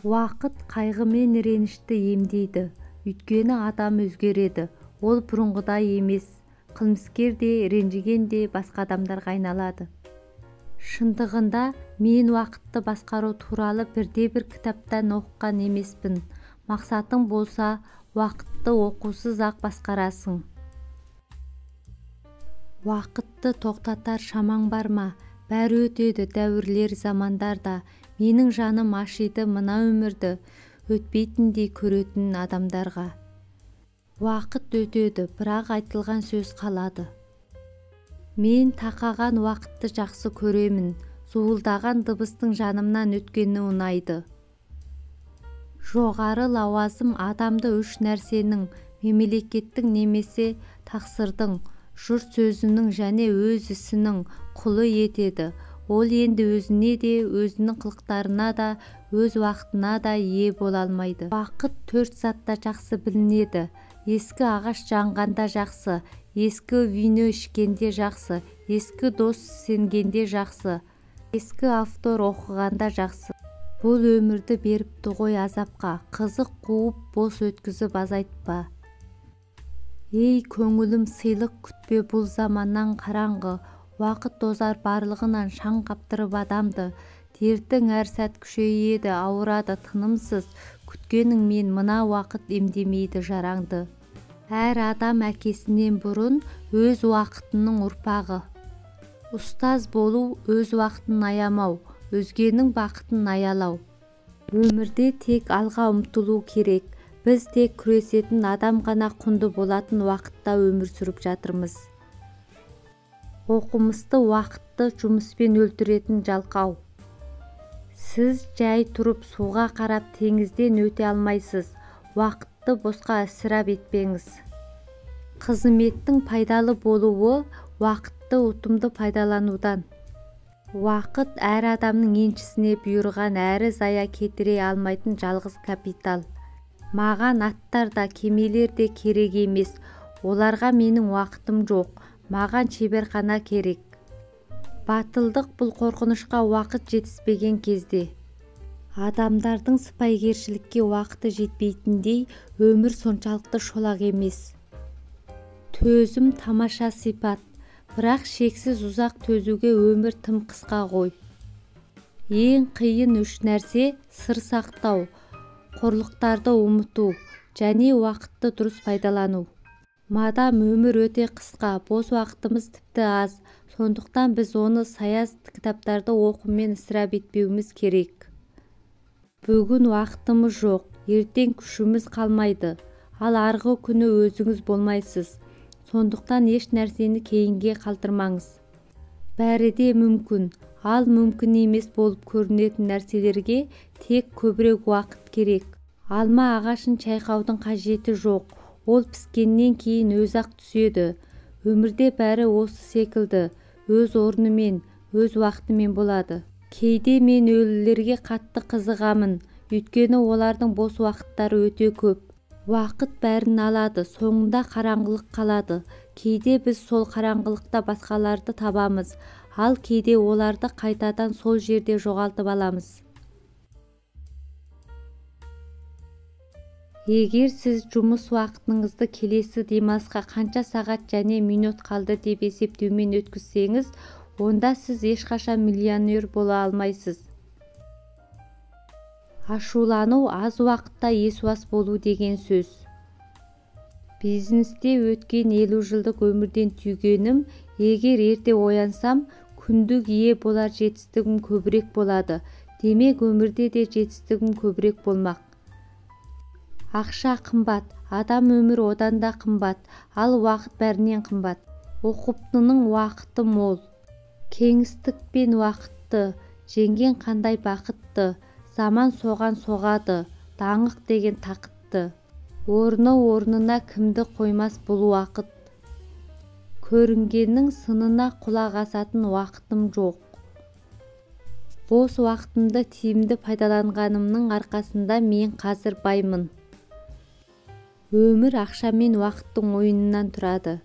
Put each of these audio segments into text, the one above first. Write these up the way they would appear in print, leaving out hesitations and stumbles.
Уақыт қайғы мен ренішті емдейді, өйткені адам өзгереді, ол бұрынғыдай емес, қылмыскер де, ренжіген де басқа адамдарға айналады. Шындығында, мен уақытты басқару туралы бірде-бір кітаптан оқыған емеспін. Мақсатың болса, уақытты оқусыз-ақ басқарасың. Уақытты тоқтатар шамаң бар ма? Бәрі өтеді, дәуірлер, замандар да. Менің жаным ашиды мына өмірді өтпейтіндей көретін адамдарға. Уақыт өтеді, бірақ айтылған сөз қалады. Мен тақаған уақытты жақсы көремін. Зуылдаған дыбыстың жанымнан өткені ұнайды. Жоғары лауазым адамды үш нәрсенің, мемлекеттің немесе тақсырдың, жұрт сөзінің және өз ісінің құлы етеді. Ол енді өзіне де, өзінің қылықтарына да, өз уақытына да ие бола алмайды. Уақыт төрт затта жақсы білінеді. Ескі ағаш жанғанда жақсы, ескі вино ішкенде жақсы, ескі дос сенгенде жақсы, ескі автор оқығанда жақсы. Бұл өмірді беріпті ғой азапқа, қызық қуып бос өткізіп азайтпа. Ей, көңілім, сыйлық күтпе бұл заманнан қараңғы, уақыт тозар барлығынан шаң қаптырып адамды. Дертің әр сәт күшейеді, ауырады тынымсыз, күткеніңмен мына уақыт емдемейді жараңды. Әр адам әкесінен бұрын өз уақытының ұрпағы. Ұстаз болу өз уақытын аямау, өзгенің бақытын аялау. Өмірде тек алға ұмтылу керек. Біз тек күресетін адам ғана құнды болатын уақытта өмір сүріп жатырмыз. Оқымысты уақытты жұмыспен өлтіретін жалқау. Сіз жай тұрып суға қарап теңізден өте алмайсыз. Уақытты босқа ысырап етпеңіз. Қызметтің пайдалы болуы уақытты ұтымды пайдаланудан. Уақыт әр адамның еншісіне бұйырған әрі зая кетіре алмайтын жалғыз капитал. Маған аттар да, кемелер де керек емес, оларға менің уақытым жоқ, маған шеберхана керек. Батылдық бұл қорқынышқа уақыт жетіспеген кезде. Адамдардың сыпайыгершілікке уақыты жетпейтіндей, өмір соншалықты шолақ емес. Төзім тамаша сипат, бірақ шексіз ұзақ төзуге өмір тым қысқа ғой. Ең қиын үш нәрсе сыр сақтау, қорлықтарды ұмыту және уақытты дұрыс пайдалану. Мадам өмір өте қысқа, бос уақытымыз тіпті аз, сондықтан біз оны саяз кітаптарды оқумен ысырап етпеуіміз керек. Бүгін уақытымыз жоқ, ертең күшіміз қалмайды, ал арғы күні өзіңіз болмайсыз. Сондықтан еш нәрсені кейінге қалдырмаңыз. Бәрі де мүмкін, ал мүмкін емес болып көрінетін нәрселерге тек көбірек уақыт керек. Алма ағашын шайқаудың қажеті жоқ, ол піскеннен кейін өзі-ақ түседі. Өмірде бәрі осы секілді, өз орнымен, өз уақытымен болады. Кейде мен өлілерге қатты қызығамын, өйткені олардың бос уақыттары өте көп. Уақыт бәрін алады, соңында қараңғылық қалады. Кейде біз сол қараңғылықта басқаларды табамыз, ал кейде оларды қайтадан сол жерде жоғалтып аламыз. Егер сіз жұмыс уақытыңызды келесі демалысқа қанша сағат және минут қалды деп есептеумен өткізсеңіз, онда сіз ешқашан миллионер бола алмайсыз. Ашулану аз уақытта есуас болу деген сөз. Бизнесте өткен 50 жылдық өмірден түйгенім, егер ерте оянсам, күндік ие болар жетістігім көбірек болады. Демек, өмірде де жетістігім көбірек болмақ. Ақша қымбат, адам өмірі одан да қымбат, ал уақыт бәрінен қымбат. Ұқыптының уақыты мол. Кеңістік пен уақытты жеңген қандай бақытты, заман соған соғады, даңқ деген тақытты. Орны-орнына кімді қоймас бұл уақыт. Көрінгеннің сынына құлақ асатын уақытым жоқ. Бос уақытымды тиімді пайдаланғанымның арқасында мен қазір баймын. Өмір ақша мен уақыттың ойынынан тұрады.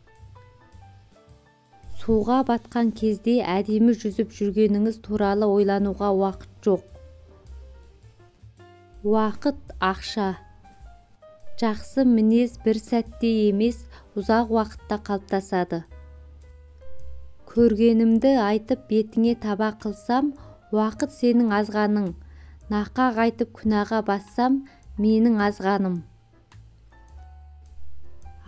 Суға батқан кезде әдемі жүзіп жүргеніңіз туралы ойлануға уақыт жоқ. Уақыт ақша. Жақсы мінез бір сәтте емес, ұзақ уақытта қалыптасады. Көргенімді айтып бетіңе таба қылсам, уақыт сенің азғаның. Нақақ айтып күнәға бассам, менің азғаным.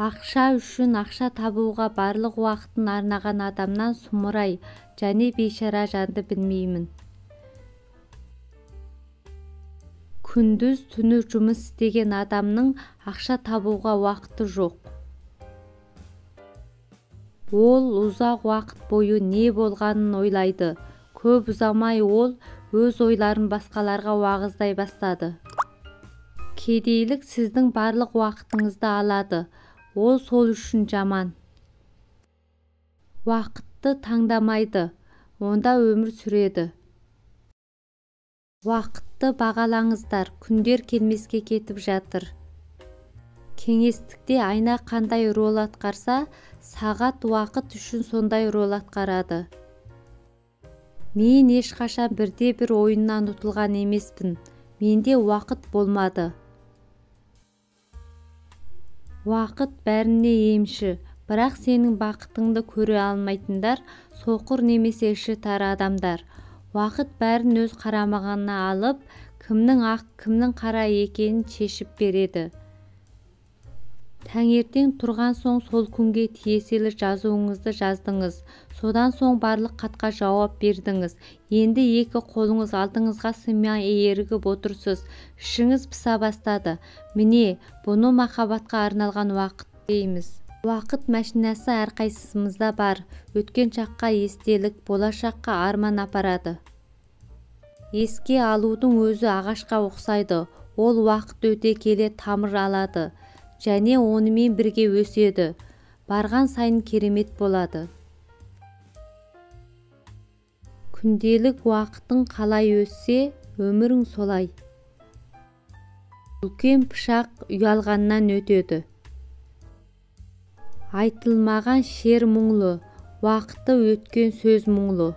Ақша үшін ақша табуға барлық уақытын арнаған адамнан сұмырай және бейшара жанды білмеймін. Күндіз түні жұмыс істеген адамның ақша табуға уақыты жоқ. Ол ұзақ уақыт бойы не болғанын ойлайды. Көп ұзамай ол өз ойларын басқаларға уағыздай бастады. Кедейлік сіздің барлық уақытыңызды алады. Ол сол үшін жаман. Уақытты таңдамайды, онда өмір сүреді. Уақытты бағалаңыздар, күндер келмеске кетіп жатыр. Кеңестікте айна қандай рөл атқарса, сағат уақыт үшін сондай рөл атқарады. Мен ешқашан бірде-бір ойыннан ұтылған емеспін. Менде уақыт болмады. Уақыт бәріне емші, бірақ сенің бақытыңды көре алмайтындар соқыр немесе іші тар адамдар. Уақыт бәрін өз қарамағына алып, кімнің ақ, кімнің қара екенін шешіп береді. Таңертең тұрған соң сол күнге тиесілі жазуыңызды жаздыңыз. Содан соң барлық хатқа жауап бердіңіз. Енді екі қолыңыз алдыңызға сыймай ерігіп отырсыз. Ішіңіз пыса бастады. Міне, бұны махаббатқа арналған уақыт дейміз. Уақыт машинасы әрқайсымызда бар. Өткен шаққа естелік, болашаққа арман апарады. Еске алудың өзі ағашқа ұқсайды. Ол уақыт өте келе тамыр алады және онымен бірге өседі. Барған сайын керемет болады. Күнделік уақытың қалай өссе, өмірің солай. Үлкен пышақ ұялғаннан өтеді. Айтылмаған шер мұңлы, уақыты өткен сөз мұңлы.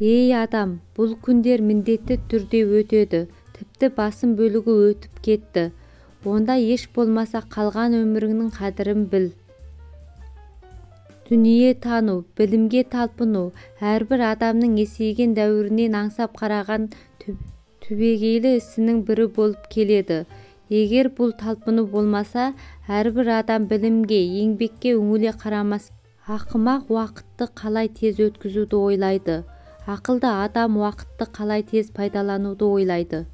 Ей адам, бұл күндер міндетті түрде өтеді, тіпті басым бөлігі өтіп кетті. Онда еш болмаса қалған өміріңнің қадірін біл. Дүние тану, білімге талпыну, әрбір адамның есейген дәуірінен аңсап қараған түбегейлі ісінің бірі болып келеді. Егер бұл талпыну болмаса, әрбір адам білімге, еңбекке үңіле қарамас. Ақымақ уақытты қалай тез өткізуді ойлайды. Ақылды адам уақытты қалай тез пайдалануды ойлайды.